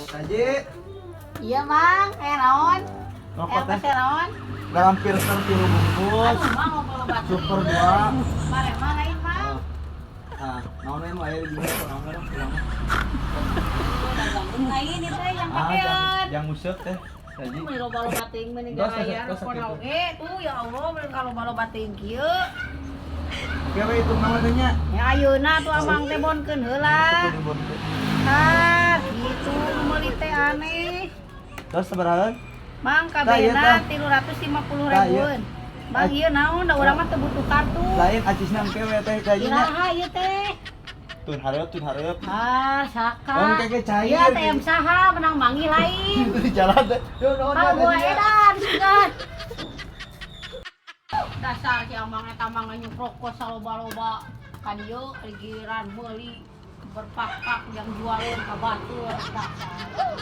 Haji. Iya, Mang, eh naon? Rokok Eh, teh. teh naon? Dalam filter tilu bungkus. Aduh, Mang, loba-loba teuing. Super dua. Mare mah lain, Mang. Ah, naon we nu aya di dieu, naon we urang mah. Lain itu yang Ah, pakean. jang nguseup teh. Haji. Meuni loba-loba teuing meuni Tos, gaya tos, rokok tos, oge tuh, ya Allah, meuni loba-loba teuing kieu. Oke we, hitung nama teh nya. Ya ayeuna tuh Amang teh bonkeun heula. Ah, gitu meuli teh aneh. Terus sabaraha? Mang, Tah, ieu, kabehna tah. 350 Tah, ieu. ribuan. Bang, ieu naon, da urang mah teu butuh kartu. Lain, acisna engke we teh kajinya. Iraha ieu teh? Tun hareup, tun hareup. Ah, saka. Oh, engke ge cair. Iya, ATM saha menang manggil lain. Di jalan teh. Yo naon Ah, ya, gua tadinya. edan sugan. Dasar si Amang eta mah nganyuk rokok saloba-loba ka dieu, gigiran meuli berpak-pak yang jualin ka batur dasar.